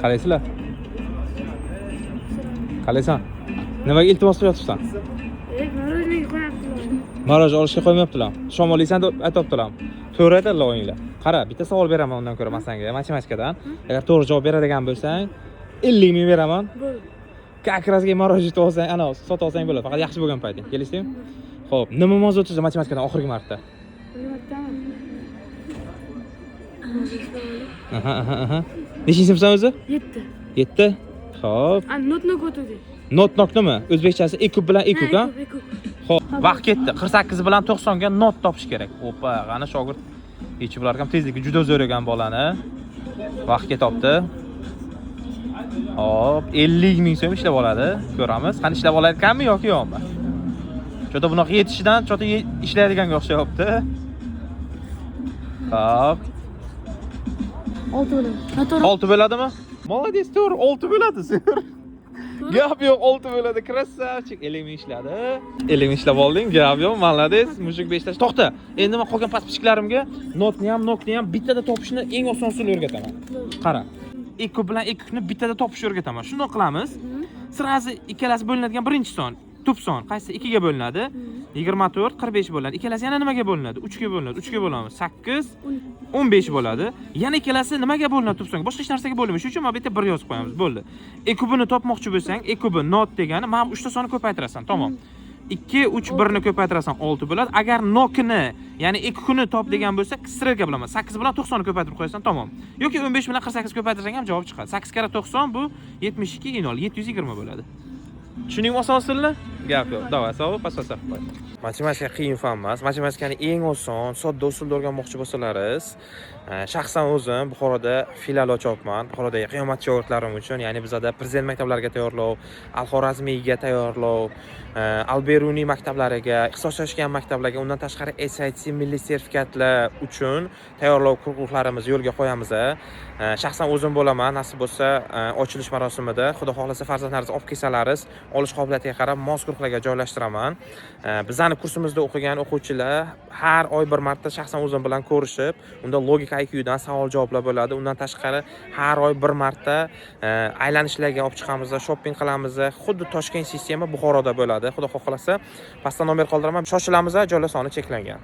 Qalaysizlar? Qalaysan? Nimaga iltimos qilyapsan? Мороженое qo'yaptilar. Мороженое olishga qo'ymayaptilar. Shamollaysan deb aytyaptilar. To'g'ri aytadilar o'yinglar. Qara, bitta savol beraman undan ko'ra man senga matematikadan. Agar to'g'ri javob beradigan bo'lsang, 50 ming beraman. Bo'ldi. Как раз мороженое olsang, ana sotib olsang bo'ladi. Faqat yaxshi bo'lgan payting. Kelishdingmi? Xo'p, nima mavzu o'tdi matematikadan oxirgi marta? Bir martami? Aha. Nechinchi sinfsan o'zi? 7. 7. Xo'p. A, not nok o'tdi. Not nok nima? O'zbekchasi e kub bilan e kub, ha? E kub. Xo'p, vaqt ketdi. 48 bilan 90 ga not topish kerak. Opa, qani shogird yechib ular ham tezligi juda zo'r ekan bolani. Vaqt ketyapti. Hop, 50 ming so'm ishlab oladi. Ko'ramiz. Qani ishlab olayotganmi yoki yo'qmi? Чё-то bunaqa yetishidan чё-то ishlaydiganga o'xshayapti. Hop, 6 bo'ladi. Noto'g'ri. 6 bo'ladimi? Молодец, to'g'ri, 6 bo'ladi, zo'r. Gap yo'q, 6 bo'ladi. Красавчик. 50 ming ishladi. 50 ming ishlab olding. Gap yo'q, молодец. Mushuk beshtash. To'xta. Endi men qolgan подписчик larimga notni ham, nokni ham bittada topishni eng oson usulini o'rgataman. Qara. E kub bilan e kubni bittada topishni o'rgataman. Shundoq qilamiz. Сразу ikkalasi bo'linadigan birinchi son, tub son qaysi 2 ga bo'linadi? 24, 45 bo'ladi. Ikkalasi yana nimaga bo'linadi? 3 ga bo'linadi. 3 ga bo'lamiz. 8, 15 bo'ladi. Yana ikkalasi nimaga bo'linadi tub songa? Boshqa hech narsaga bo'linmaydi. Shuning uchun mana bu yerda 1 yozib qo'yamiz. Bo'ldi. E kubini topmoqchi bo'lsang, e kubi not degani mana bu 3 ta sonni ko'paytirasan. Tamom. 2, 3, 1 ni ko'paytirasan, 6 bo'ladi. Agar nokini, ya'ni e kubini top degan bo'lsa, стрелка bilaman. 8 bilan 90 ni ko'paytirib qo'yasan, tamom. Yoki 15 bilan 48 ko'paytirsang ham javob chiqadi. 8 karra 90 bu 72 0, 720 bo'ladi. Tushundingmi oson usulni? Gap yo'q. Давай, sog', pastga qo'y. Matematika qiyin fan emas. Matematikani eng oson, sodda usulda o'rganmoqchi bo'lsalaringiz, shaxsan o'zim Buxoroda filial ochyapman. Buxorodagi qiyomat shogirdlarim uchun, ya'ni bizada prezident maktablariga tayyorlov, Al-Xorazmiyga tayyorlov, Al-Beruniy maktablariga, ixtisoslashgan maktablarga, undan tashqari SAT milliy sertifikatlar uchun tayyorlov guruhlarimizni yo'lga qo'yamiz. Shaxsan o'zim bo'laman, nasib bo'lsa, ochilish marosimida, Xudo xohlasa, farzandlaringizni olib kelsalaringiz, olish qobiliyatiga qarab mos guruhlarga joylashtiraman. Bizani kursimizda o'qigan o'quvchilar har oy bir marta shaxsan o'zim bilan ko'rishib, unda logika IQ dan savol javoblar bo'ladi. Undan tashqari har oy bir marta aylanishlarga olib chiqamiz, shopping qilamiz. Xuddi Toshkent sistema Buxoroda bo'ladi. Xudo xohlasa, pastda nomer qoldiraman. Shoshilamiz, joylar soni cheklangan.